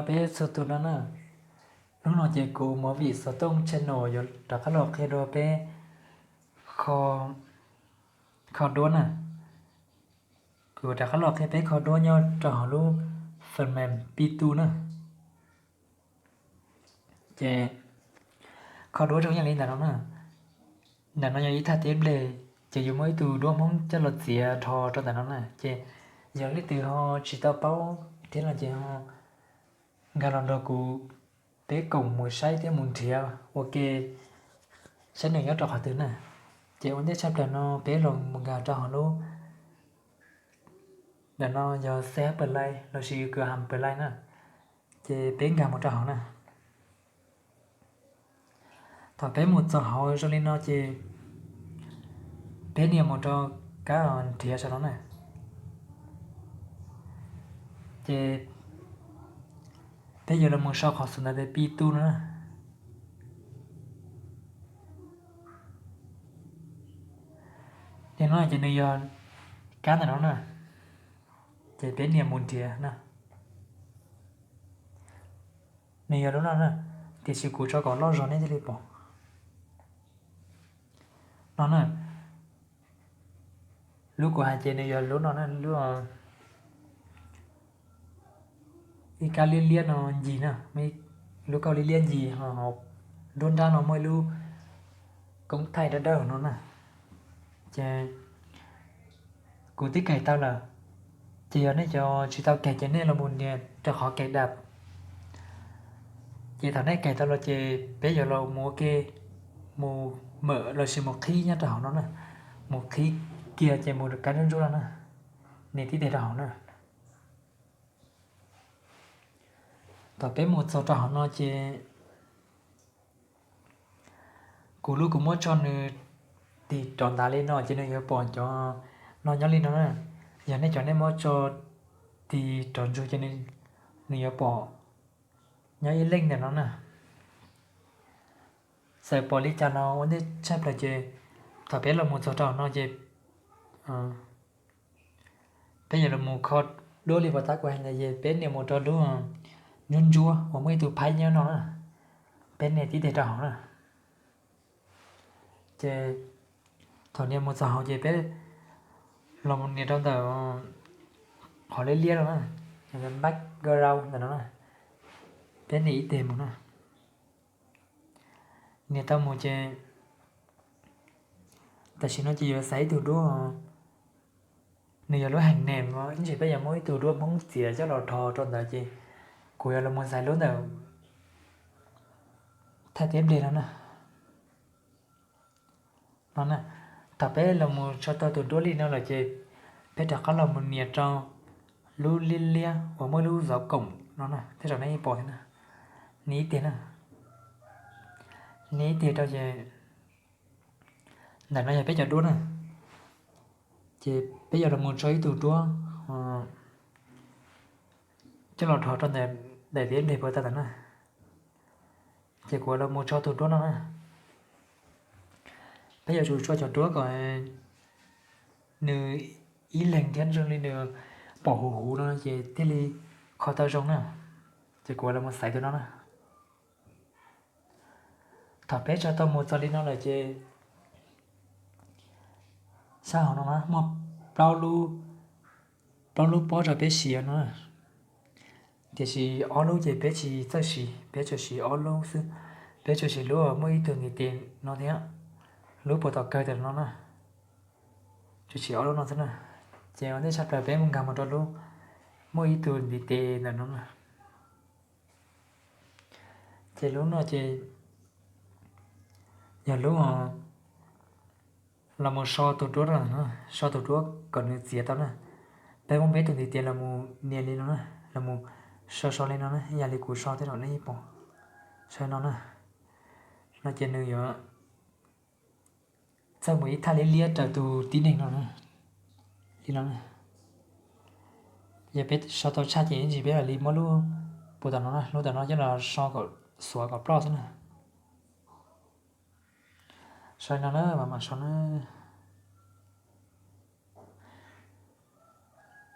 Peb txhua tus no na, hnub no ces kuv Movie Xov Tooj channel yuav rov qab los qhia dua peb kho, kho duab na. Kuv rov qab los qhia peb kho duab nyob rau hauv lub phần mềm Pitu na. Ces kho duab zoo yam li ntawm no na. Ntawm no yog ib thaj teb nplej, ces yuav muaj ib tug duab Hmoob coj los txiav rho rau ntawm no na. Ces yog leej twg ho tsis tau paub thiab no ces ho nkag los nrog kuv peb koom mus saib thiab mus nrhiav ua ke saib nws nyob rau qhov twg na. Ces ua ntej tshaj plaws no peb los mus nkag rau hauv lub, ntawm no yog C H Play lossis G H Play na. Ces peb nkag mus rau hauv na. Thaum peb mus txog hauv zoo li no ces peb nias mus rau kab nrhiav saum no na. Ces peb yuav los mus sau qhov xov ntawv tias Pitu no na. Li no ces nws yog kab ntawm no na. Ces peb nias mus nrhiav na. Nws yog lub no na, tiam sis kuv tso kom loj zog nej thiaj li pom. No na, lub kuv hais ces nws yog lub no na, lub ib kab liab liab no ncig na, lub kauj liab liab ncig, nruab nrab no muaj ib lub koob thaij dawb dawb no na. Ces kuv twb kais tau lawm, ces yog nej cov tsis tau kais ces nej los mus nias rau qhov kais dam. Ces thaum nej kais tau los ces peb yuav los mus ua ke, mus mawm lossis mus qhib nyob rau hauv no na, mus qhib kiag ces mus rau kab ntsuab ntsuab no na, nias tib teg rau hauv na. Thaum peb mus txog rau hauv no ces kuv lub kuv muab tso nws tig rov ntav li no ces nws yuav pom cov no nyob li no na. Yog nej cov nej muab tso tig rov ntsug ces nws yuav pom nyob ib leej ntawm no na. Txawm pom li cas los ua ntej tshaj plaws ces thaum peb los mus txog rau hauv no ces peb yuav los mus kho duab li puas tab kuv hais ntawd ces peb nias mus rau lub ntsuab ntsuab uas muaj ib tug phaib nyob no na. Peb nias tib teg rau hauv na. Ces thaum nias mus txog hauv ces peb los mus nias rau ntawm qhov liab liab no na, background ntawm no na. Peb nias ib teg mus na. Nias tau mus ces tam sim no ces yuav xaiv ib tug duab, nws yog lub heem nem, ib ntsis peb yuav muab ib tug duab Hmoob txiav coj los rho rau ntawd ces kuv yuav los mus xaiv lub ntawm thaj teb nplej no na. No na, thaum peb los mus tso tau tus duab li no lawm ces peb rov qab los mus nias rau lub liab liab uas muaj lub zov koom no na, tej zaum nej yeej pom thiab na. Nias ib teg na, nias ib teg rau ces ntawm no yog peb cov duab na. Ces peb yuav los mus tso ib tug duab coj los rho rau ntawm daim teb nplej puas tau ntawm na. Ces kuv los mus tso tus duab no na. Peb yuav tsum tso cov duab kom nws ib leeg thiab zoo li nws pom huv huv no ces thiaj li kho tau zoo na. Ces kuv los mus xaiv tus no na. Thaum peb tso tau mus txog li no lawm ces sab hauv no na muaj plaub lub pob rau peb siv no na. Tiam sis ob lub ces peb tsis txawj siv, peb tsuas siv ob lub xwb. Peb tsuas siv lub muaj ib tug ntiv tes no thiab lub puas tom kawg ntawm no na. Tsuas siv ob lub no xwb na. Ces ua ntej tshaj plaws peb mus nkag mus rau lub muaj ib tug ntiv tes ntawm no na. Ces lub no ces yog lub los mus so tus duab, so tus duab kom nws txiav tau na. Peb muab peb tus ntiv tes los mus nias li no na, los mus so so li no na, ib yam li kuv so tej zaum nej yeej pom. So no na, no ces nws yuav txawj mus ib thaj liab liab raws tus tib neeg no na, li no na. Yog peb so tau tshaj ces ib ntsis peb mam li muab lub puas tom no na, lub tom no coj los so kom xuav kom ploj xwb na. So li no na, mam mam so na.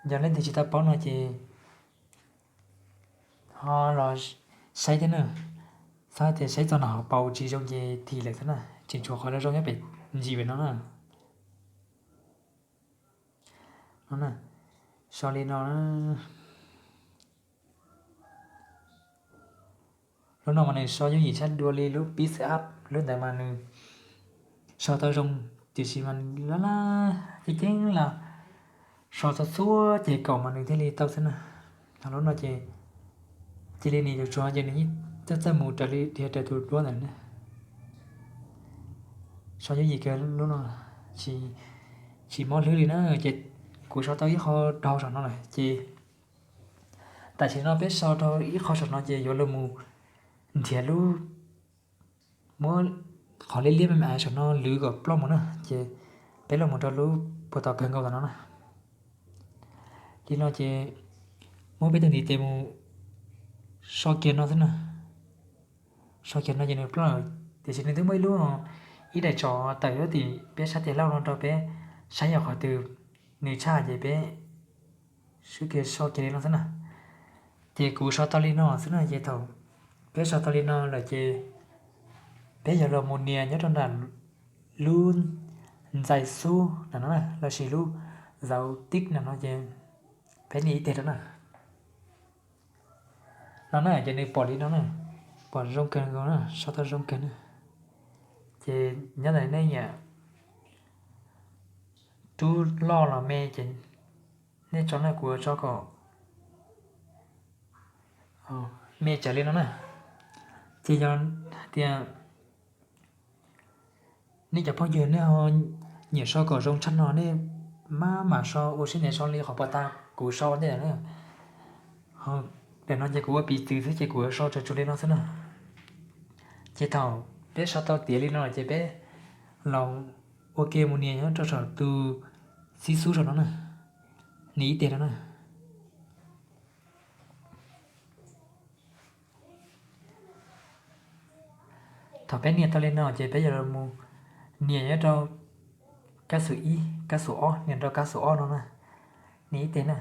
Yog leej twg tsis tau paub no ces Ho los saib thiab na, txhob tias saib txog no ho paus tsis zoo ces thim lawm thiab na, tseem tshuav qhov zoo nyob pem ntsis pem no na. No na, so li no na. Lub no mas nws so yooj yim tshaj dua li lub Pix Up, lub ntawd mas nws so tau zoo, tiam sis mas laj laj ceeb ceeb los so txhua txhua ces kaum mas nws thiaj li tau xwb na. Ho lub no ces cia li nws yuav tsuav ces nws yeej txawj txawj mus raws li dhia raws tus duab ntawd na. So yooj yim kawg lub no, tsis mob hlwb li na. Ces kuv so tau ib qho dhau saum no lawm ces tam sim no peb so rau ib qho saum no ces yuav los mus nrhiav lub, muab qhov liab liab me me saum no lwv kom ploj mus na. Ces peb los mus rau lub puag tom kawg nkaus tom no na. Li no ces muab peb tus ntiv tes mus so kiag no xwb na. So kiag no ces nws ploj lawm, tiam sis nws twb muaj ib lub, ib daim tsov tawm lub tim peb sab tes laug no rau peb saib yog qhov twg, nws tshaj ces peb sub kiag so kiag li no xwb na. Ces kuv so tau li no xwb na, ces thaum peb so tau li no lawm ces peb yog los mus nias nyob rau nram lub ntxais xub no na, lossis lub zauv tib no no ces peb nias ib teg rau na. No na ces nws pom li no na, pom zoo kawg nkaus na, so tau zoo kawg na. Ces nyob ntawm nej nyiam rub loj los me ces nej tso na, kuv tso kom me tsawv li no na. Ces yog tias nej cov phooj ywg nej ho nyiam so kom zoo tshaj no nej maj mam so ua siab ntev so li qhov puag ta kuv so ua ntej na. Daim no ces kuv ua piv txwv xwb ces kuv so tsawg tsawg li no xwb na. Ces thaum peb so tau tiav li no ces peb los ua ke mus nias nyob rau saum tus xib xub saum no na, nias ib teg no na. Thaum peb nias tau li no ces peb yuav los mus nias nyob rau kab xum ib, kab xum ob, nias rau kab xum ob no na, nias ib teg na.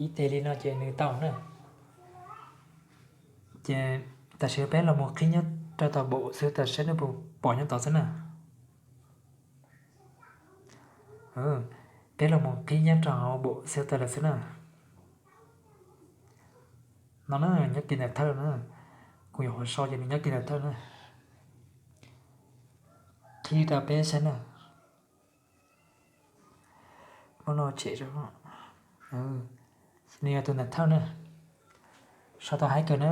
Ib teg li no ces nws tau na. Ces tam sim peb los mus qhib nyob rau tom npaum xwb tam saib nws puas pom nyob tod xwb na. Peb los mus qhib nyob rau hauv npaum xwb tas lawm xwb na. No na, nyob kiag ntawm thawj na, kuv yuav qhuav so ces nws nyob kiag ntawm thawj na. Qhib rau peb saib na. Muab no tshem rau. Nws yog tus ntawm thawj na. So tau haib kawg na.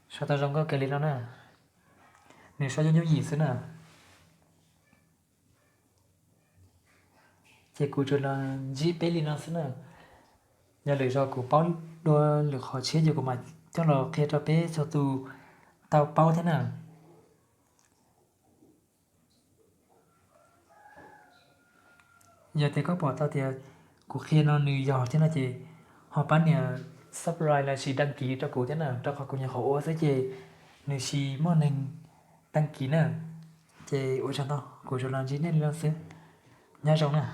So tau zoo nkauj kawg li no na. Nws so yooj yooj yim xwb na. Ces kuv tsuas los ntsib peb li no xwb na. Yog lwm zaus kuv paub dua lwm qhov tshiab ces kuv mam coj los qhia rau peb txhua tus tau paub thiab na. Yog tias koj pom tau tias kuv qhia no nws yog thiab no ces ho pab nias subscribe los sis đăng ký rau kuv thiab na, rau qhov kuv nyuam qhuav ua xwb ces nws tsis muaj neeg đăng ký na. Ces ua tsaug ntau, kuv tsuas los ntsib nej li no xwb. Nyob zoo na.